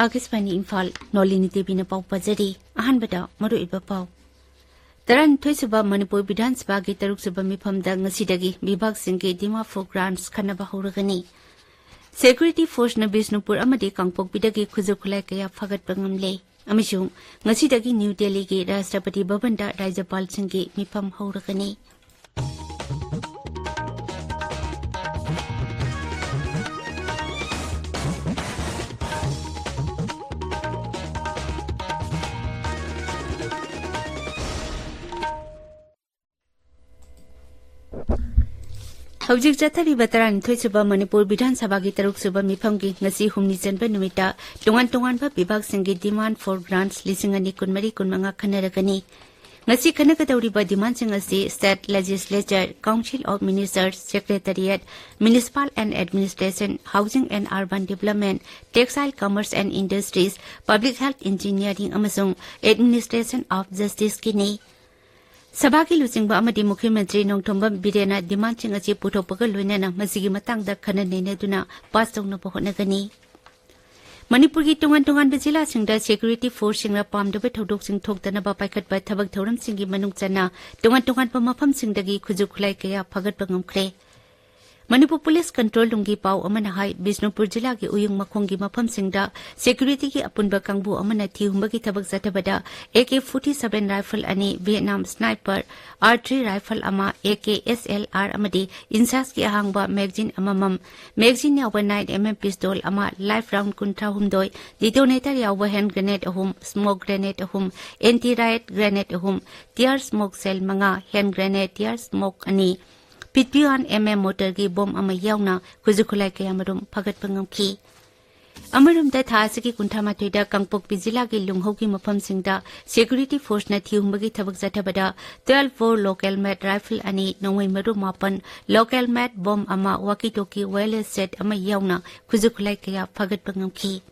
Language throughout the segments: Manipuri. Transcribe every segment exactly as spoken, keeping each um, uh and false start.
ꯑꯥꯀꯥꯁꯕꯥꯅꯤ ꯏꯝꯐꯥꯜ, ꯅꯣꯂꯤꯅꯤ ꯗꯦꯕꯤꯅ ꯄꯥꯎ ꯄꯥꯖꯔꯤ꯫ ꯑꯍꯥꯟꯕꯗ ꯃꯔꯨꯑꯣꯏꯕ ꯄꯥꯎ꯫ ꯇꯔꯥꯅꯤꯊꯣꯏ ꯁꯨꯕ ꯃꯅꯤꯄꯨꯔ ꯕꯤꯙꯥꯟ ꯁꯚꯥꯒꯤ ꯇꯔꯨꯛ ꯁꯨꯕ ꯃꯤꯐꯝꯗ ꯉꯁꯤꯗꯒꯤ ꯕꯤꯚꯥꯒꯁꯤꯡꯒꯤ ꯗꯤꯃꯥꯄꯨꯔ ꯒ꯭ꯔꯥꯟꯠꯁ ꯈꯟꯅꯕ ꯍꯧꯔꯒꯅꯤ꯫ ꯁꯦꯀ꯭ꯌꯨꯔꯤꯇꯤ ꯐꯣꯔꯁꯅ ꯕꯤꯁꯅꯨꯄꯨꯔ ꯑꯃꯗꯤ ꯀꯥꯡꯄꯣꯛꯄꯤꯗꯒꯤ ꯈꯨꯠꯁꯨ ꯈꯨꯠꯂꯥꯏ ꯀꯌꯥ ꯐꯥꯒꯠꯄ ꯉꯝꯂꯦ꯫ ꯑꯃꯁꯨꯡ ꯉꯁꯤꯗꯒꯤ ꯅ꯭ꯌꯨ ꯗꯦꯜꯂꯤꯒꯤ ꯔꯥꯁꯇ꯭ꯔꯄꯇꯤ ꯚꯕꯟꯗ ꯔꯥꯖ꯭ꯌꯄꯥꯜꯁꯤꯡꯒꯤ ꯃꯤꯐꯝ ꯍꯧꯔꯒꯅꯤ꯫ ꯍꯧꯖꯤꯛ ꯆꯠꯊꯔꯤꯕ ꯇꯔꯥꯅꯤꯊꯣꯏ ꯁꯨꯕ ꯃꯅꯤꯄꯨꯔ ꯕꯤꯙꯥꯟ ꯁꯚꯥꯒꯤ ꯇꯔꯨꯛ ꯁꯨꯕ ꯃꯤꯐꯝꯒꯤ ꯉꯁꯤ ꯍꯨꯝꯅꯤ ꯆꯟꯕ ꯅꯨꯃꯤꯠꯇ ꯇꯣꯉꯥꯟ ꯇꯣꯉꯥꯟꯕ ꯕꯤꯚꯥꯒꯁꯤꯡꯒꯤ demand for grants ꯂꯤꯁꯤꯡ ꯑꯅꯤ ꯀꯨꯟꯃꯔꯤ ꯀꯨꯟꯃꯉꯥ ꯈꯟꯅꯔꯒꯅꯤ꯫ ꯉꯁꯤ ꯈꯟꯅꯒꯗꯧꯔꯤꯕ demandꯁꯤꯡ ꯑꯁꯤ State Legislature, Council of Ministers, Secretariat, Municipal and Administration, Housing and Urban Development, Textile, Commerce and Industries, Public Health, Engineering ꯑꯃꯁꯨꯡ Administration of Justiceꯀꯤꯅꯤ꯫ ꯁꯚꯥꯒꯤ ꯂꯨꯆꯤꯡꯕ ꯑꯃꯗꯤ ꯃꯨꯈ꯭ꯌ ꯃꯟꯇ꯭ꯔꯤ ꯅꯣꯡꯊꯣꯝꯕꯝ ꯕꯤꯔꯦꯟꯅ demandꯁꯤꯡ ꯑꯁꯤ ꯄꯨꯊꯣꯛꯄꯒ ꯂꯣꯏꯅꯅ ꯃꯁꯤꯒꯤ ꯃꯇꯥꯡꯗ ꯈꯟꯅ ꯅꯩꯅꯗꯨꯅ pass ꯇꯧꯅꯕ ꯍꯣꯠꯅꯒꯅꯤ꯫ ꯃꯅꯤꯄꯨꯔꯒꯤ ꯇꯣꯉꯥꯟ ꯇꯣꯉꯥꯟꯕ ꯖꯤꯂꯥꯁꯤꯡꯗ ꯁꯦꯀ꯭ꯌꯨꯔꯤꯇꯤ ꯐꯣꯔꯁꯁꯤꯡꯅ ꯄꯥꯝꯗꯕ ꯊꯧꯗꯣꯛꯁꯤꯡ ꯊꯣꯛꯇꯅꯕ ꯄꯥꯏꯈꯠꯄ ꯊꯕꯛ ꯊꯧꯔꯝꯁꯤꯡꯒꯤ ꯃꯅꯨꯡ ꯆꯟꯅ ꯇꯣꯉꯥꯟ ꯇꯣꯉꯥꯟꯕ ꯃꯐꯝꯁꯤꯡꯗꯒꯤ ꯈꯨꯠꯁꯨ ꯈꯨꯠꯂꯥꯏ ꯀꯌꯥ ꯐꯥꯒꯠꯄ ꯉꯝꯈ꯭ꯔꯦ꯫ ꯃꯅꯤꯄꯨꯔ ꯄꯨꯂꯤꯁ ꯀꯟꯇ꯭ꯔꯣꯜ ꯔꯨꯝꯒꯤ ꯄꯥꯎ ꯑꯃꯅ ꯍꯥꯏ, ꯕꯤꯁꯅꯨꯄꯨꯔ ꯖꯤꯂꯥꯒꯤ ꯎꯌꯨꯡ ꯃꯈꯣꯡꯒꯤ ꯃꯐꯝꯁꯤꯡꯗ ꯁꯦꯀ꯭ꯌꯨꯔꯤꯇꯤꯒꯤ ꯑꯄꯨꯟꯕ ꯀꯥꯡꯕꯨ ꯑꯃꯅ ꯊꯤꯍꯨꯝꯕꯒꯤ ꯊꯕꯛ ꯆꯠꯊꯕꯗ A K forty seven rifle ꯑꯅꯤ, ꯚꯤꯌꯦꯠꯅꯥꯝ ꯁ꯭ꯅꯥꯏꯄꯔ, ꯑꯥꯔꯇ꯭ꯔꯤ ꯔꯥꯏꯐꯜ ꯑꯃ, A K S L R ꯑꯃꯗꯤ ꯏꯟꯁꯥꯁꯀꯤ ꯑꯍꯥꯡꯕ ꯃꯦꯒꯖꯤꯟ ꯑꯃꯃꯝ, ꯃꯦꯒꯖꯤꯟ ꯌꯥꯎꯕ ꯅꯥꯏꯟ ꯑꯦꯝ ꯑꯦꯝ ꯄꯤꯁꯇꯣꯜ ꯑꯃ, ꯂꯥꯏꯐ ꯔꯥꯎꯟ ꯀꯨꯟꯊ꯭ꯔꯥ ꯍꯨꯝꯗꯣꯏ, ꯗꯤꯇꯣꯅꯦꯇꯔ ꯌꯥꯎꯕ ꯍꯦꯟ ꯒ꯭ꯔꯦꯅꯦꯗ ꯑꯍꯨꯝ, ꯁ꯭ꯃꯣꯛ ꯒ꯭ꯔꯦꯅꯦꯗ ꯑꯍꯨꯝ, ꯑꯦꯟꯇꯤ ꯔꯥꯏꯠ ꯒ꯭ꯔꯦꯅꯦꯗ ꯑꯍꯨꯝ, ꯇꯤꯌꯥꯔ ꯁ꯭ꯃꯣꯛ ꯁꯦꯜ ꯃꯉꯥ, ꯍꯦꯟ ꯒ꯭ꯔꯦꯅꯦꯗ ꯇꯤꯌꯥꯔ ꯁ꯭ꯃꯣꯛ ꯑꯅꯤ, ꯐꯤꯐꯇꯤ ꯋꯥꯟ ꯑꯦꯝ ꯑꯦꯝ ꯃꯣꯔꯇꯔꯒꯤ ꯕꯣꯝ ꯑꯃ ꯌꯥꯎꯅ ꯈꯨꯠꯁꯨ ꯈꯨꯠꯂꯥꯏ ꯀꯌꯥꯃꯔꯨꯝ ꯐꯥꯒꯠꯄ ꯉꯝꯈꯤ꯫ ꯑꯃꯔꯣꯝꯗ, ꯊꯥ ꯑꯁꯤꯒꯤ ꯀꯨꯟꯊ꯭ꯔꯥ ꯃꯥꯊꯣꯏꯗ ꯀꯥꯡꯄꯣꯛꯄꯤ ꯖꯤꯂꯥꯒꯤ ꯂꯨꯡꯍꯧꯒꯤ ꯃꯐꯝꯁꯤꯡꯗ ꯁꯦꯀ꯭ꯌꯨꯔꯤꯇꯤ ꯐꯣꯔꯁꯅ ꯊꯤꯍꯨꯝꯕꯒꯤ ꯊꯕꯛ ꯆꯠꯊꯕꯗ twelve bore local made rifle ꯑꯅꯤ, ꯅꯣꯡꯃꯩ ꯃꯔꯨ ꯃꯥꯄꯟ, local made ꯕꯣꯝ ꯑꯃ, walkie talkie wireless set ꯑꯃ ꯌꯥꯎꯅ ꯈꯨꯠꯁꯨ ꯈꯨꯠꯂꯥꯏ ꯀꯌꯥ ꯐꯥꯒꯠꯄ ꯉꯝꯈꯤ꯫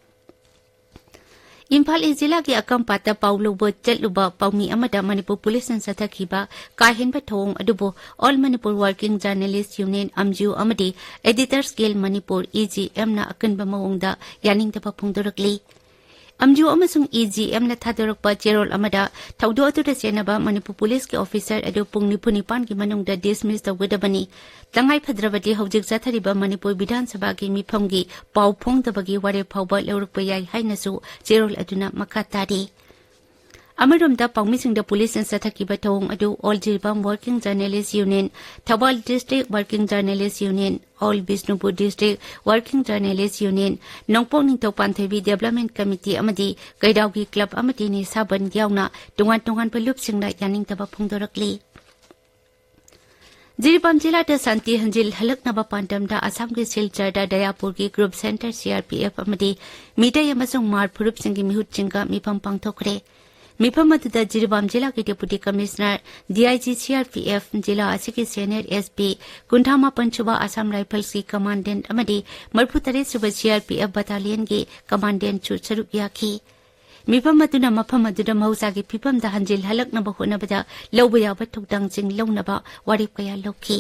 ꯏꯝꯐꯥꯜ ꯏꯁ ꯖꯤꯂꯥꯒꯤ ꯑꯀꯝꯄꯥꯠꯇ ꯄꯥꯎ ꯂꯧꯕ ꯆꯠꯂꯨꯕ ꯄꯥꯎꯃꯤ ꯑꯃꯗ ꯃꯅꯤꯄꯨꯔ ꯄꯨꯂꯤꯁꯅ ꯆꯠꯊꯈꯤꯕ ꯀꯥ ꯍꯦꯟꯕ ꯊꯧꯑꯣꯡ ꯑꯗꯨꯕꯨ All Manipur Working Journalist Union, ꯑꯝꯖꯤꯌꯨ, ꯑꯃꯗꯤ Editors Guild Manipur, E G ꯑꯦꯝꯅ ꯑꯀꯟꯕ ꯃꯑꯣꯡꯗ ꯌꯥꯅꯤꯡꯗꯕ ꯐꯣꯡꯗꯣꯔꯛꯂꯤ꯫ ꯑꯝꯖꯤꯌꯨ ꯑꯃꯁꯨꯡ ꯏ ꯖꯤ ꯑꯦꯝꯅ ꯊꯥꯗꯣꯔꯛꯄ ꯆꯦꯔꯣꯜ ꯑꯃꯗ ꯊꯧꯗꯣꯛ ꯑꯗꯨꯗ ꯆꯦꯟꯅꯕ ꯃꯅꯤꯄꯨꯔ ꯄꯨꯂꯤꯁꯀꯤ ꯑꯣꯐꯤꯁꯔ ꯑꯗꯨ ꯄꯨꯡ ꯅꯤꯐꯨ ꯅꯤꯄꯥꯟꯒꯤ ꯃꯅꯨꯡꯗ ꯗꯤꯁꯃꯤꯁ ꯇꯧꯒꯗꯕꯅꯤ꯫ ꯇꯉꯥꯏ ꯐꯗ꯭ꯔꯕꯗꯤ ꯍꯧꯖꯤꯛ ꯆꯠꯊꯔꯤꯕ ꯃꯅꯤꯄꯨꯔ ꯕꯤꯙꯥꯟ ꯁꯚꯥꯒꯤ ꯃꯤꯐꯝꯒꯤ ꯄꯥꯎ ꯐꯣꯡꯗꯕꯒꯤ ꯋꯥꯔꯦꯞ ꯐꯥꯎꯕ ꯂꯧꯔꯛꯄ ꯌꯥꯏ ꯍꯥꯏꯅꯁꯨ ꯆꯦꯔꯣꯜ ꯑꯗꯨꯅ ꯃꯈꯥ ꯇꯥꯔꯤ꯫ ꯑꯃꯔꯣꯝꯗ ꯄꯥꯎꯃꯤꯁꯤꯡꯗ ꯄꯨꯂꯤꯁꯅ ꯆꯠꯊꯈꯤꯕ ꯊꯧꯑꯣꯡ ꯑꯗꯨ All Jiribam Working Journalist Union, Thoubal District Working Journalist Union, All Bishnupur District Working Journalist Union, ꯅꯣꯡꯄꯣꯛ ꯅꯤꯡꯊꯧ ꯄꯥꯟꯊꯣꯏꯕꯤ Development Committee ꯑꯃꯗꯤ ꯀꯩꯔꯥꯎꯒꯤ ꯀ꯭ꯂꯕ ꯑꯃꯗꯤ ꯅꯤꯁꯥꯕꯟ ꯌꯥꯎꯅ ꯇꯣꯉꯥꯟ ꯇꯣꯉꯥꯟꯕ ꯂꯨꯞꯁꯤꯡꯅ ꯌꯥꯅꯤꯡꯗꯕ ꯐꯣꯡꯗꯣꯔꯛꯂꯤ꯫ ꯖꯤꯔꯤꯕꯥꯝ ꯖꯤꯂꯥꯗ ꯁꯥꯟꯇꯤ ꯍꯟꯖꯤꯜꯍꯜꯂꯛꯅꯕ ꯄꯥꯟꯗꯝꯗ ꯑꯁꯥꯝꯒꯤ ꯁꯤꯜꯆꯔꯗ ꯗꯌꯥꯄꯨꯔꯒꯤ group centre C R P F ꯑꯃꯗꯤ ꯃꯤꯇꯩ ꯑꯃꯁꯨꯡ ꯃꯥꯔ ꯐꯨꯔꯨꯞꯁꯤꯡꯒꯤ ꯃꯤꯍꯨꯠꯁꯤꯡꯒ ꯃꯤꯐꯝ ꯄꯥꯡꯊꯣꯛꯈ꯭ꯔꯦ꯫ ꯃꯤꯐꯝ ꯑꯗꯨꯗ ꯖꯤꯔꯤꯕꯥꯝ ꯖꯤꯂꯥꯒꯤ deputy commissioner, D I G C R P F, ꯖꯤꯂꯥ ꯑꯁꯤꯒꯤ ꯁꯦꯅꯤꯌꯔ ꯑꯦꯁ ꯄꯤ, ꯀꯨꯟꯊ꯭ꯔꯥ ꯃꯥꯄꯟ ꯁꯨꯕ ꯑꯁꯥꯝ ꯔꯥꯏꯐꯜꯁꯀꯤ ꯀꯃꯥꯟꯗꯦꯟꯠ ꯑꯃꯗꯤ ꯃꯔꯤꯐꯨ ꯇꯔꯦꯠ ꯁꯨꯕ ꯁꯤ ꯑꯥꯔ ꯄꯤ ꯑꯦꯐ ꯕꯠꯇꯥꯂꯤꯌꯟꯒꯤ ꯀꯃꯥꯟꯗꯦꯟꯠꯁꯨ ꯁꯔꯨꯛ ꯌꯥꯈꯤ꯫ ꯃꯤꯐꯝ ꯑꯗꯨꯅ ꯃꯐꯝ ꯑꯗꯨꯗ ꯃꯍꯧꯁꯥꯒꯤ ꯐꯤꯕꯝꯗ ꯍꯟꯖꯤꯜꯍꯜꯂꯛꯅꯕ ꯍꯣꯠꯅꯕꯗ ꯂꯧꯕ ꯌꯥꯕ ꯊꯧꯗꯥꯡꯁꯤꯡ ꯂꯧꯅꯕ ꯋꯥꯔꯦꯞ ꯀꯌꯥ ꯂꯧꯈꯤ꯫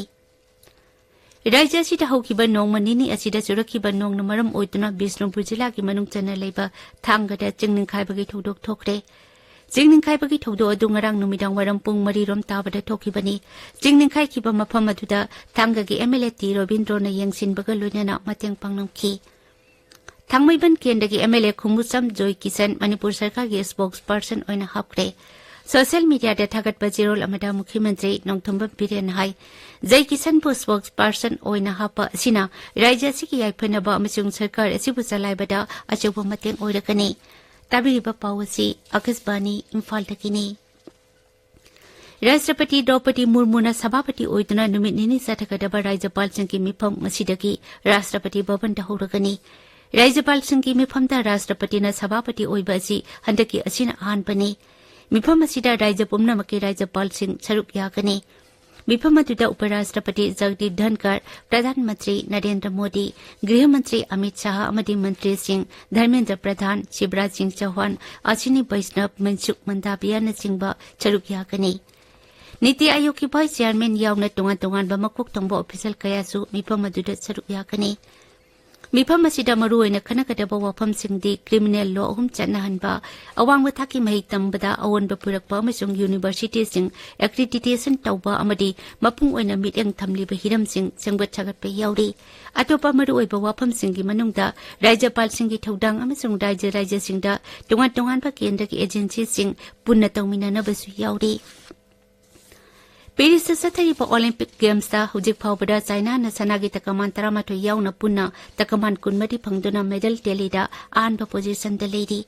ꯔꯥꯖ꯭ꯌ ꯑꯁꯤꯗ ꯍꯧꯈꯤꯕ ꯅꯣꯡꯃ ꯅꯤꯅꯤ ꯑꯁꯤꯗ ꯆꯨꯔꯛꯈꯤꯕ ꯅꯣꯡꯅ ꯃꯔꯝ ꯑꯣꯏꯗꯨꯅ ꯕꯤꯁꯅꯨꯄꯨꯔ ꯖꯤꯂꯥꯒꯤ ꯃꯅꯨꯡ ꯆꯟꯅ ꯂꯩꯕ ꯊꯥꯡꯒꯗ ꯆꯤꯡ ꯅꯤꯡꯈꯥꯏꯕꯒꯤ ꯊꯧꯗꯣꯛ ꯊꯣꯛꯈ꯭ꯔꯦ꯫ ꯆꯤꯡ ꯅꯤꯡꯈꯥꯏꯕꯒꯤ ꯊꯧꯗꯣꯛ ꯑꯗꯨ ꯉꯔꯥꯡ ꯅꯨꯃꯤꯗꯥꯡ ꯋꯥꯏꯔꯝ ꯄꯨꯡ ꯃꯔꯤ ꯔꯣꯝ ꯇꯥꯕꯗ ꯊꯣꯛꯈꯤꯕꯅꯤ꯫ ꯆꯤꯡ ꯅꯤꯡꯈꯥꯏꯈꯤꯕ ꯃꯐꯝ ꯑꯗꯨꯗ ꯊꯥꯡꯒꯒꯤ ꯑꯦꯝ ꯑꯦꯜ ꯑꯦ ꯇꯤ ꯔꯣꯕꯤꯟꯗ꯭ꯔꯣꯅ ꯌꯦꯡꯁꯤꯟꯕꯒ ꯂꯣꯏꯅꯅ ꯃꯇꯦꯡ ꯄꯥꯡꯂꯝꯈꯤ꯫ ꯊꯥꯡꯃꯩꯕꯟ ꯀꯦꯟꯗ꯭ꯔꯒꯤ ꯑꯦꯝ ꯑꯦꯜ ꯑꯦ ꯈꯣꯡꯕꯨꯆꯝ ꯖꯣꯏ ꯀꯤꯁꯟ ꯃꯅꯤꯄꯨꯔ ꯁꯔꯀꯥꯔꯒꯤ ꯁ꯭ꯄꯣꯛꯁ ꯄꯔꯁꯟ ꯑꯣꯏꯅ ꯍꯥꯞꯈ꯭ꯔꯦ꯫ ꯁꯣꯁꯤꯌꯦꯜ ꯃꯤꯗꯤꯌꯥꯗ ꯊꯥꯒꯠꯄ ꯆꯦꯔꯣꯜ ꯑꯃꯗ ꯃꯨꯈ꯭ꯌ ꯃꯟꯇ꯭ꯔꯤ ꯅꯣꯡꯊꯣꯝꯕꯝ ꯕꯤꯔꯦꯟꯅ ꯍꯥꯏ, ꯖꯩ ꯀꯤꯁꯟꯕꯨ ꯁ꯭ꯄꯣꯛꯁ ꯄꯔꯁꯟ ꯑꯣꯏꯅ ꯍꯥꯞꯄ ꯑꯁꯤꯅ ꯔꯥꯖ꯭ꯌ ꯑꯁꯤꯒꯤ ꯌꯥꯏꯐꯅꯕ ꯑꯃꯁꯨꯡ ꯁꯔꯀꯥꯔ ꯑꯁꯤꯕꯨ ꯆꯂꯥꯏꯕꯗ ꯑꯆꯧꯕ ꯃꯇꯦꯡ ꯑꯣꯏꯔꯒꯅꯤ꯫ ꯇꯥꯕꯤꯔꯤꯕ ꯄꯥꯎ ꯑꯁꯤ ꯑꯀꯥꯁꯕꯥꯅꯤ ꯏꯝꯐꯥꯜꯗꯒꯤꯅꯤ꯫ ꯔꯥꯁꯇ꯭ꯔꯄꯇꯤ ꯗ꯭ꯔꯧꯄꯗꯤ ꯃꯨꯔꯃꯨꯅ ꯁꯚꯥꯄꯇꯤ ꯑꯣꯏꯗꯨꯅ ꯅꯨꯃꯤꯠ ꯅꯤꯅꯤ ꯆꯠꯊꯒꯗꯕ ꯔꯥꯖ꯭ꯌꯄꯥꯜꯁꯤꯡꯒꯤ ꯃꯤꯐꯝ ꯉꯁꯤꯗꯒꯤ ꯔꯥꯁꯇ꯭ꯔꯄꯇꯤ ꯚꯕꯟꯗ ꯍꯧꯔꯒꯅꯤ꯫ ꯔꯥꯖ꯭ꯌꯄꯥꯜꯁꯤꯡꯒꯤ ꯃꯤꯐꯝꯗ ꯔꯥꯁꯇ꯭ꯔꯄꯇꯤꯅ ꯁꯚꯥꯄꯇꯤ ꯑꯣꯏꯕ ꯑꯁꯤ ꯍꯟꯗꯛꯀꯤ ꯑꯁꯤꯅ ꯑꯍꯥꯟꯕꯅꯤ꯫ ꯃꯤꯐꯝ ꯑꯁꯤꯗ ꯔꯥꯖ꯭ꯌ ꯄꯨꯝꯅꯃꯛꯀꯤ ꯔꯥꯖ꯭ꯌꯄꯥꯜꯁꯤꯡ ꯁꯔꯨꯛ ꯌꯥꯒꯅꯤ꯫ ꯃꯤꯐꯝ ꯑꯗꯨꯗ ꯎꯄꯔꯥꯁꯇ꯭ꯔꯄꯇꯤ ꯖꯒꯗꯤꯞ ꯙꯟꯀꯔ, ꯄ꯭ꯔꯙꯥꯟ ꯃꯟꯇ꯭ꯔꯤ ꯅꯔꯦꯟꯗ꯭ꯔ ꯃꯣꯗꯤ, ꯒ꯭ꯔꯤꯍ ꯃꯟꯇ꯭ꯔꯤ ꯑꯃꯤꯠ ꯁꯥꯍ ꯑꯃꯗꯤ ꯃꯟꯇ꯭ꯔꯤꯁꯤꯡ ꯙꯔꯃꯦꯟꯗ꯭ꯔ ꯄ꯭ꯔꯙꯥꯟ, ꯁꯤꯕꯔꯥꯖ ꯁꯤꯡ ꯆꯧꯍꯥꯟ, ꯑꯁꯤꯅꯤ ꯕꯩꯁꯅꯕ, ꯃꯟꯁꯨꯈ ꯃꯟꯗꯥꯕꯤꯌꯥꯅꯆꯤꯡꯕ ꯁꯔꯨꯛ ꯌꯥꯒꯅꯤ꯫ ꯅꯤꯇꯤ ꯑꯥꯌꯣꯒꯀꯤ ꯚꯥꯏꯁ ꯆꯤꯌꯥꯔꯃꯦꯟ ꯌꯥꯎꯅ ꯇꯣꯉꯥꯟ ꯇꯣꯉꯥꯟꯕ ꯃꯀꯣꯛ ꯊꯣꯡꯕ ꯑꯣꯐꯤꯁꯤꯌꯦꯜ ꯀꯌꯥꯁꯨ ꯃꯤꯐꯝ ꯑꯗꯨꯗ ꯁꯔꯨꯛ ꯌꯥꯒꯅꯤ꯫ ꯃꯤꯐꯝ ꯑꯁꯤꯗ ꯃꯔꯨꯑꯣꯏꯅ ꯈꯟꯅꯒꯗꯕ ꯋꯥꯐꯝꯁꯤꯡꯗꯤ criminal law ꯑꯍꯨꯝ ꯆꯠꯅꯍꯟꯕ, ꯑꯋꯥꯡꯕ ꯊꯥꯛꯀꯤ ꯃꯍꯩ ꯇꯝꯕꯗ ꯑꯑꯣꯟꯕ ꯄꯨꯔꯛꯄ ꯑꯃꯁꯨꯡ ꯌꯨꯅꯤꯚꯔꯁꯤꯇꯤꯁꯤꯡ accreditation ꯇꯧꯕ ꯑꯃꯗꯤ ꯃꯄꯨꯡ ꯑꯣꯏꯅ ꯃꯤꯠꯌꯦꯡ ꯊꯝꯂꯤꯕ ꯍꯤꯔꯝꯁꯤꯡ ꯁꯦꯝꯒꯠ ꯁꯥꯒꯠꯄ ꯌꯥꯎꯔꯤ꯫ ꯑꯇꯣꯞꯄ ꯃꯔꯨꯑꯣꯏꯕ ꯋꯥꯐꯝꯁꯤꯡꯒꯤ ꯃꯅꯨꯡꯗ ꯔꯥꯖ꯭ꯌꯄꯥꯜꯁꯤꯡꯒꯤ ꯊꯧꯗꯥꯡ ꯑꯃꯁꯨꯡ ꯔꯥꯖ꯭ꯌ ꯔꯥꯖ꯭ꯌꯁꯤꯡꯗ ꯇꯣꯉꯥꯟ ꯇꯣꯉꯥꯟꯕ ꯀꯦꯟꯗ꯭ꯔꯒꯤ ꯑꯦꯖꯦꯟꯁꯤꯁꯤꯡ ꯄꯨꯟꯅ ꯇꯧꯃꯤꯟꯅꯅꯕꯁꯨ ꯌꯥꯎꯔꯤ꯫ ꯄꯦꯔꯤꯁꯇ ꯆꯠꯊꯔꯤꯕ ꯑꯣꯂꯤꯝꯄꯤꯛ ꯒꯦꯝꯁꯇ ꯍꯧꯖꯤꯛ ꯐꯥꯎꯕꯗ ꯆꯥꯏꯅꯥꯅ ꯁꯅꯥꯒꯤ ꯇꯀꯃꯥꯟ ꯇꯔꯥꯃꯥꯊꯣꯏ ꯌꯥꯎꯅ ꯄꯨꯟꯅ ꯇꯀꯃꯥꯟ ꯀꯨꯟꯃꯔꯤ ꯐꯪꯗꯨꯅ ꯃꯦꯗꯜ ꯇꯦꯂꯤꯗ ꯑꯍꯥꯟꯕ ꯄꯣꯖꯤꯁꯟꯗ ꯂꯩꯔꯤ꯫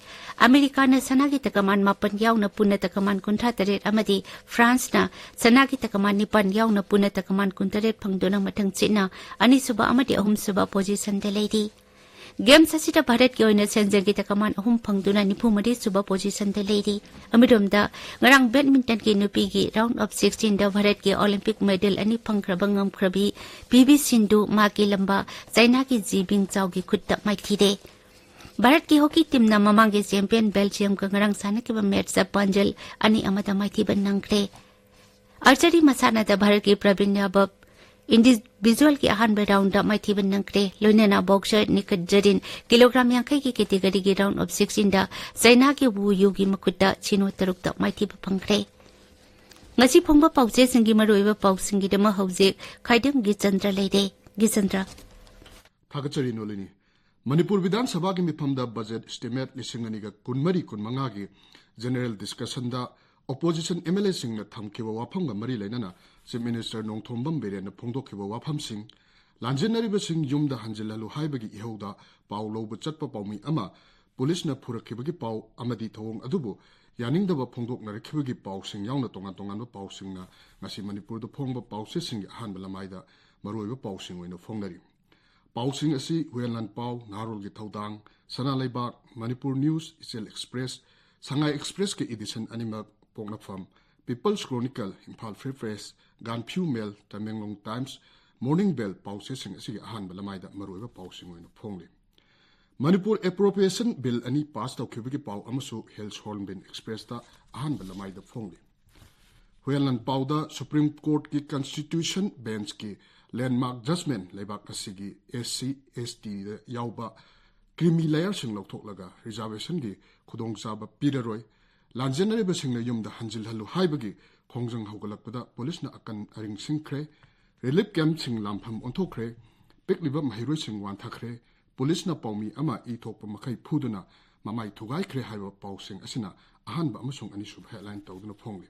ꯑꯃꯦꯔꯤꯀꯥꯅ ꯁꯅꯥꯒꯤ ꯇꯀꯃꯥꯟ ꯃꯥꯄꯟ ꯌꯥꯎꯅ ꯄꯨꯟꯅ ꯇꯀꯃꯥꯟ ꯀꯨꯟꯊ꯭ꯔꯥ ꯇꯔꯦꯠ ꯑꯃꯗꯤ ꯐ꯭ꯔꯥꯟꯁꯅ ꯁꯅꯥꯒꯤ ꯇꯀꯃꯥꯟ ꯅꯤꯄꯥꯟ ꯌꯥꯎꯅ ꯄꯨꯟꯅ ꯇꯀꯃꯥꯟ ꯀꯨꯟꯇꯔꯦꯠ ꯐꯪꯗꯨꯅ ꯃꯊꯪ ꯆꯤꯠꯅ ꯑꯅꯤꯁꯨꯕ ꯑꯃꯗꯤ ꯑꯍꯨꯝꯁꯨꯕ ꯄꯣꯖꯤꯁꯟꯗ ꯂꯩꯔꯤ꯫ ꯒꯦꯝꯁ ꯑꯁꯤꯗ ꯚꯥꯔꯠꯀꯤ ꯑꯣꯏꯅ ꯁꯦꯟꯖꯦꯜꯒꯤ ꯇꯀꯃꯥꯟ ꯑꯍꯨꯝ ꯐꯪꯗꯨꯅ ꯅꯤꯐꯨ ꯃꯔꯤ ꯁꯨꯕ ꯄꯣꯖꯤꯁꯟꯗ ꯂꯩꯔꯤ꯫ ꯑꯃꯔꯣꯝꯗ, ꯉꯔꯥꯡ ꯕꯦꯗꯃꯤꯟꯇꯟꯒꯤ ꯅꯨꯄꯤꯒꯤ ꯔꯥꯎꯟ ꯑꯣꯐ ꯁꯤꯛꯁꯇꯤꯟꯗ ꯚꯥꯔꯠꯀꯤ ꯑꯣꯂꯤꯝꯄꯤꯛ ꯃꯦꯗꯜ ꯑꯅꯤ ꯐꯪꯈ꯭ꯔꯕ ꯉꯝꯈ꯭ꯔꯕꯤ ꯄꯤ ꯚꯤ ꯁꯤꯟꯙꯨ ꯃꯥꯒꯤ ꯂꯝꯕꯥ ꯆꯥꯏꯅꯥꯒꯤ ꯖꯤ ꯕꯤꯡ ꯆꯥꯎꯒꯤ ꯈꯨꯠꯇ ꯃꯥꯏꯊꯤꯔꯦ꯫ ꯚꯥꯔꯠꯀꯤ ꯍꯣꯀꯤ ꯇꯤꯝꯅ ꯃꯃꯥꯡꯒꯤ ꯆꯦꯝꯄꯤꯌꯟ ꯕꯦꯜꯖꯤꯌꯝꯒ ꯉꯔꯥꯡ ꯁꯥꯟꯅꯈꯤꯕ ꯃꯦꯆꯇ ꯄꯥꯟꯖꯜ ꯑꯅꯤ ꯑꯃꯗ ꯃꯥꯏꯊꯤꯕ ꯅꯪꯈ꯭ꯔꯦ꯫ ꯑꯥꯔꯆꯔꯤ ꯃꯁꯥꯟꯅꯗ ꯚꯥꯔꯠꯀꯤ ꯄ꯭ꯔꯕꯤꯟ ꯌꯥꯕꯕ ꯏꯟꯗꯤꯚꯤꯖꯨꯑꯦꯜꯒꯤ ꯑꯍꯥꯟꯕ ꯔꯥꯎꯟꯗ ꯃꯥꯏꯊꯤꯕ ꯅꯪꯈ꯭ꯔꯦ꯫ ꯂꯣꯏꯅꯅ ꯕꯣꯛꯁꯔ ꯅꯤꯈꯠ ꯖꯔꯤꯟ ꯀꯤꯂꯣꯒ꯭ꯔꯥꯝ ꯌꯥꯡꯈꯩꯒꯤ ꯀꯦꯇꯦꯒꯔꯤꯒꯤ ꯔꯥꯎꯟ ꯑꯣꯐ ꯁꯤꯛꯁꯇꯤꯟꯗ ꯆꯥꯏꯅꯥꯒꯤ ꯋꯨ ꯌꯨꯒꯤ ꯃꯈꯨꯠꯇ ꯁꯤꯅꯣ ꯇꯔꯨꯛꯇ ꯃꯥꯏꯊꯤꯕ ꯐꯪꯈ꯭ꯔꯦ꯫ ꯉꯁꯤ ꯐꯣꯡꯕ ꯄꯥꯎꯆꯦꯁꯤꯡꯒꯤ ꯃꯔꯨꯑꯣꯏꯕ ꯄꯥꯎꯁꯤꯡꯒꯤꯗꯃꯛ ꯍꯧꯖꯤꯛ ꯈꯥꯏꯗꯝ ꯒꯤꯆꯟꯗ꯭ꯔ ꯂꯩꯔꯦ꯫ ꯒꯤꯆꯟꯗ꯭ꯔ꯫ ꯊꯥꯒꯠꯆꯔꯤ ꯅꯣꯂꯤꯅꯤ꯫ ꯃꯅꯤꯄꯨꯔ ꯕꯤꯙꯥꯟ ꯁꯚꯥꯒꯤ ꯃꯤꯐꯝꯗ ꯕꯖꯦꯠ ꯏꯁꯇꯤꯃꯦꯠ ꯂꯤꯁꯤꯡ ꯑꯅꯤꯒ ꯀꯨꯟꯃꯔꯤ ꯀꯨꯟꯃꯉꯥꯒꯤ ꯖꯦꯅꯔꯦꯜ ꯗꯤꯁꯀꯁꯟꯗ ꯑꯣꯄꯣꯖꯤꯁꯟ ꯑꯦꯝ ꯑꯦꯜ ꯑꯦꯁꯤꯡꯅ ꯊꯝꯈꯤꯕ ꯋꯥꯐꯝꯒ ꯃꯔꯤ ꯂꯩꯅꯅ ꯆꯤꯐ ꯃꯤꯅꯤꯁꯇꯔ ꯅꯣꯡꯊꯣꯝꯕꯝ ꯕꯤꯔꯦꯟꯅ ꯐꯣꯡꯗꯣꯛꯈꯤꯕ ꯋꯥꯐꯝꯁꯤꯡ, ꯂꯥꯟꯖꯦꯟꯅꯔꯤꯕꯁꯤꯡ ꯌꯨꯝꯗ ꯍꯟꯖꯤꯜꯍꯜꯂꯨ ꯍꯥꯏꯕꯒꯤ ꯏꯍꯧꯗ ꯄꯥꯎ ꯂꯧꯕ ꯆꯠꯄ ꯄꯥꯎꯃꯤ ꯑꯃ ꯄꯨꯂꯤꯁꯅ ꯐꯨꯔꯛꯈꯤꯕꯒꯤ ꯄꯥꯎ ꯑꯃꯗꯤ ꯊꯧꯑꯣꯡ ꯑꯗꯨꯕꯨ ꯌꯥꯅꯤꯡꯗꯕ ꯐꯣꯡꯗꯣꯛꯅꯔꯛꯈꯤꯕꯒꯤ ꯄꯥꯎꯁꯤꯡ ꯌꯥꯎꯅ ꯇꯣꯉꯥꯟ ꯇꯣꯉꯥꯟꯕ ꯄꯥꯎꯁꯤꯡꯅ ꯉꯁꯤ ꯃꯅꯤꯄꯨꯔꯗ ꯐꯣꯡꯕ ꯄꯥꯎꯆꯦꯁꯤꯡꯒꯤ ꯑꯍꯥꯟꯕ ꯂꯃꯥꯏꯗ ꯃꯔꯨꯑꯣꯏꯕ ꯄꯥꯎꯁꯤꯡ ꯑꯣꯏꯅ ꯐꯣꯡꯅꯔꯤ꯫ ꯄꯥꯎꯁꯤꯡ ꯑꯁꯤ ꯍꯨꯌꯦꯟ ꯂꯥꯟꯄꯥꯎ, ꯅꯍꯥꯔꯣꯜꯒꯤ ꯊꯧꯗꯥꯡ, ꯁꯅꯥ ꯂꯩꯕꯥꯛ, ꯃꯅꯤꯄꯨꯔ ꯅ꯭ꯌꯨꯁ, ꯏꯆꯦꯜ ꯑꯦꯛꯁꯄ꯭ꯔꯦꯁ, ꯁꯉꯥꯏ ꯑꯦꯛꯁꯄ꯭ꯔꯦꯁꯀꯤ ꯏꯗꯤꯁꯟ ꯑꯅꯤꯃꯛ, ꯄꯣꯛꯅꯐꯝ, peoples chronicle, Imphal free press, ꯒꯥꯟꯐ꯭ꯌꯨ ꯃꯦꯜ, ꯇꯃꯦꯡꯂꯣꯡ ꯇꯥꯏꯝꯁ, ꯃꯣꯔꯅꯤꯡ ꯕꯦꯜ ꯄꯥꯎꯆꯦꯁꯤꯡ ꯑꯁꯤꯒꯤ ꯑꯍꯥꯟꯕ ꯂꯃꯥꯏꯗ ꯃꯔꯨꯑꯣꯏꯕ ꯄꯥꯎꯁꯤꯡ ꯑꯣꯏꯅ ꯐꯣꯡꯂꯤ꯫ ꯃꯅꯤꯄꯨꯔ ꯑꯦꯄ꯭ꯔꯣꯄ꯭ꯔꯤꯌꯦꯁꯟ ꯕꯤꯜ ꯑꯅꯤ ꯄꯥꯁ ꯇꯧꯈꯤꯕꯒꯤ ꯄꯥꯎ ꯑꯃꯁꯨ ꯍꯤꯜꯁ ꯍꯣꯔꯟꯕꯤꯜ ꯑꯦꯛꯁꯄ꯭ꯔꯦꯁꯇ ꯑꯍꯥꯟꯕ ꯂꯃꯥꯏꯗ ꯐꯣꯡꯂꯤ꯫ ꯍꯨꯌꯦꯟꯂꯥꯟ ꯄꯥꯎꯗ ꯁꯨꯄ꯭ꯔꯤꯝ ꯀꯣꯔꯠꯀꯤ ꯀꯟꯁꯇꯤꯇ꯭ꯌꯨꯁꯟ ꯕꯦꯟꯆꯀꯤ ꯂꯦꯟꯗꯃꯥꯔꯛ ꯖꯖꯃꯦꯟ ꯂꯩꯕꯥꯛ ꯑꯁꯤꯒꯤ ꯑꯦꯁ ꯁꯤ, ꯑꯦꯁ ꯇꯤꯗ ꯌꯥꯎꯕ ꯀ꯭ꯔꯤꯃꯤ ꯂꯦꯌꯔꯁꯤꯡ ꯂꯧꯊꯣꯛꯂꯒ ꯔꯤꯖꯥꯔꯕꯦꯁꯟꯒꯤ ꯈꯨꯗꯣꯡꯆꯥꯕ ꯄꯤꯔꯔꯣꯏ, ꯂꯥꯟꯖꯦꯟꯅꯔꯤꯕꯁꯤꯡꯅ ꯌꯨꯝꯗ ꯍꯟꯖꯤꯜꯍꯜꯂꯨ ꯍꯥꯏꯕꯒꯤ ꯈꯣꯡꯖꯪ ꯍꯧꯒꯠꯂꯛꯄꯗ ꯄꯨꯂꯤꯁꯅ ꯑꯀꯟ ꯑꯔꯤꯡ ꯁꯤꯟꯈ꯭ꯔꯦ, ꯔꯤꯂꯤꯐ ꯀꯦꯝꯞꯁꯤꯡ ꯂꯥꯟꯐꯝ ꯑꯣꯟꯊꯣꯛꯈ꯭ꯔꯦ, ꯄꯤꯛꯂꯤꯕ ꯃꯍꯩꯔꯣꯏꯁꯤꯡ ꯋꯥꯟꯊꯈ꯭ꯔꯦ, ꯄꯨꯂꯤꯁꯅ ꯄꯥꯎꯃꯤ ꯑꯃ ꯏ ꯊꯣꯛꯄ ꯃꯈꯩ ꯐꯨꯗꯨꯅ ꯃꯃꯥꯏ ꯊꯨꯒꯥꯏꯈ꯭ꯔꯦ ꯍꯥꯏꯕ ꯄꯥꯎꯁꯤꯡ ꯑꯁꯤꯅ ꯑꯍꯥꯟꯕ ꯑꯃꯁꯨꯡ ꯑꯅꯤꯁꯨꯕ ꯍꯦꯗꯂꯥꯏꯟ ꯇꯧꯗꯨꯅ ꯐꯣꯡꯂꯤ꯫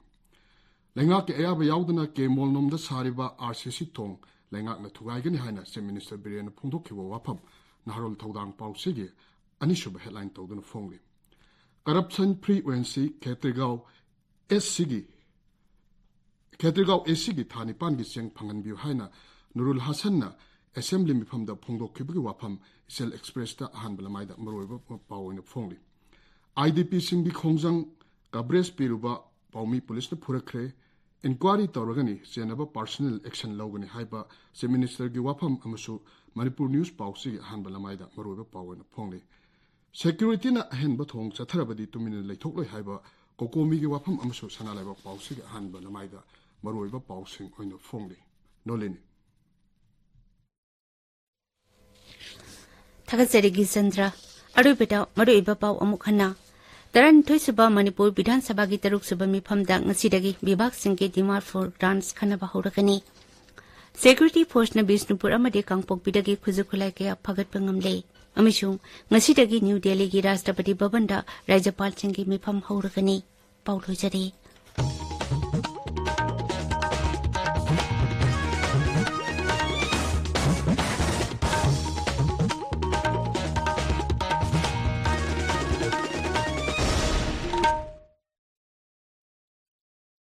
ꯂꯩꯉꯥꯛꯀꯤ ꯑꯌꯥꯕ ꯌꯥꯎꯗꯅ ꯀꯦ ꯃꯣꯜꯅꯣꯝꯗ ꯁꯥꯔꯤꯕ ꯑꯥꯔ ꯁꯤ ꯁꯤ ꯊꯣꯡ ꯂꯩꯉꯥꯛꯅ ꯊꯨꯒꯥꯏꯒꯅꯤ ꯍꯥꯏꯅ ꯆꯤꯐ ꯃꯤꯅꯤꯁꯇꯔ ꯕꯤꯔꯦꯟꯅ ꯐꯣꯡꯗꯣꯛꯈꯤꯕ ꯋꯥꯐꯝ ꯅꯍꯥꯔꯣꯜ ꯊꯧꯗꯥꯡ ꯄꯥꯎꯆꯦꯒꯤ ꯑꯅꯤꯁꯨꯕ ꯍꯦꯗꯂꯥꯏꯟ ꯇꯧꯗꯨꯅ ꯐꯣꯡꯂꯤ꯫ ꯀꯔꯞꯁꯟ ꯐ꯭ꯔꯤ ꯑꯣꯏꯍꯟꯁꯤ, ꯈꯦꯇ꯭ꯔꯤꯒꯥꯎ ꯑꯦꯁ ꯁꯤꯒꯤ, ꯈꯦꯇ꯭ꯔꯤꯒꯥꯎ ꯑꯦꯁ ꯁꯤꯒꯤ ꯊꯥ ꯅꯤꯄꯥꯟꯒꯤ ꯆꯦꯡ ꯐꯪꯍꯟꯕꯤꯌꯨ ꯍꯥꯏꯅ ꯅꯨꯔꯨꯜ ꯍꯁꯟꯅ ꯑꯦꯁꯦꯝꯕ꯭ꯂꯤ ꯃꯤꯐꯝꯗ ꯐꯣꯡꯗꯣꯛꯈꯤꯕꯒꯤ ꯋꯥꯐꯝ ꯏꯆꯦꯜ ꯑꯦꯛꯁꯄ꯭ꯔꯦꯁꯇ ꯑꯍꯥꯟꯕ ꯂꯃꯥꯏꯗ ꯃꯔꯨꯑꯣꯏꯕ ꯄꯥꯎ ꯑꯣꯏꯅ ꯐꯣꯡꯂꯤ꯫ ꯑꯥꯏ ꯗꯤ ꯄꯤꯁꯤꯡꯒꯤ ꯈꯣꯡꯖꯪ ꯀꯕꯔꯦꯖ ꯄꯤꯔꯨꯕ ꯄꯥꯎꯃꯤ ꯄꯨꯂꯤꯁꯅ ꯐꯨꯔꯛꯈ꯭ꯔꯦ, ꯏꯟꯀ꯭ꯋꯥꯔꯤ ꯇꯧꯔꯒꯅꯤ ꯆꯦꯟꯅꯕ ꯄꯥꯔꯁꯣꯅꯦꯜ ꯑꯦꯛꯁꯟ ꯂꯧꯒꯅꯤ ꯍꯥꯏꯕ ꯆꯤꯐ ꯃꯤꯅꯤꯁꯇꯔꯒꯤ ꯋꯥꯐꯝ ꯑꯃꯁꯨ ꯃꯅꯤꯄꯨꯔ ꯅ꯭ꯌꯨꯁ ꯄꯥꯎꯆꯦꯒꯤ ꯑꯍꯥꯟꯕ ꯂꯃꯥꯏꯗ ꯃꯔꯨꯑꯣꯏꯕ ꯄꯥꯎ ꯑꯣꯏꯅ ꯐꯣꯡꯂꯤ꯫ ꯁꯦꯀ꯭ꯌꯨꯔꯤꯇꯤꯅ ꯑꯍꯦꯟꯕ ꯊꯣꯡ ꯆꯠꯊꯔꯕꯗꯤ ꯇꯨꯃꯤꯟꯅ ꯂꯩꯊꯣꯛꯂꯣꯏ ꯍꯥꯏꯕ ꯀꯣꯀꯣꯃꯤꯒꯤ ꯋꯥꯐꯝ ꯑꯃꯁꯨ ꯁꯅꯥ ꯂꯩꯕꯥꯛ ꯄꯥꯎꯆꯦꯒꯤ ꯑꯍꯥꯟꯕ ꯂꯃꯥꯏꯗ ꯃꯔꯨꯑꯣꯏꯕ ꯄꯥꯎꯁꯤꯡ ꯑꯣꯏꯅ ꯐꯣꯡꯂꯤ꯫ ꯅꯣꯂꯤꯅꯤ꯫ ꯊꯥꯒꯠꯆꯔꯤ ꯒꯤꯔꯤꯆꯟꯗ꯭ꯔ꯫ ꯑꯔꯣꯏꯕꯗ ꯃꯔꯨꯑꯣꯏꯕ ꯄꯥꯎ ꯑꯃꯨꯛ ꯍꯟꯅ꯫ ꯇꯔꯥꯅꯤꯊꯣꯏ ꯁꯨꯕ ꯃꯅꯤꯄꯨꯔ ꯕꯤꯙꯥꯟ ꯁꯚꯥꯒꯤ ꯇꯔꯨꯛ ꯁꯨꯕ ꯃꯤꯐꯝꯗ ꯉꯁꯤꯗꯒꯤ ꯕꯤꯚꯥꯒꯁꯤꯡꯒꯤ ꯗꯤꯃꯥꯔ ꯐꯣꯔ ꯗꯥꯟꯁ ꯈꯟꯅꯕ ꯍꯧꯔꯒꯅꯤ꯫ ꯁꯦꯀ꯭ꯌꯨꯔꯤꯇꯤ ꯐꯣꯔꯁꯅ ꯕꯤꯁꯅꯨꯄꯨꯔ ꯑꯃꯗꯤ ꯀꯥꯡꯄꯣꯛꯄꯤꯗꯒꯤ ꯈꯨꯠꯁꯨ ꯈꯨꯠꯂꯥꯏ ꯀꯌꯥ ꯐꯥꯒꯠꯄ ꯉꯝꯂꯦ꯫ ꯑꯃꯁꯨꯡ ꯉꯁꯤꯗꯒꯤ ꯅ꯭ꯌꯨ ꯗꯦꯜꯂꯤꯒꯤ ꯔꯥꯁꯇ꯭ꯔꯄꯇꯤ ꯚꯕꯟꯗ ꯔꯥꯖ꯭ꯌꯄꯥꯜꯁꯤꯡꯒꯤ ꯃꯤꯐꯝ ꯍꯧꯔꯒꯅꯤ꯫ ꯄꯥꯎ ꯂꯣꯏꯖꯔꯦ꯫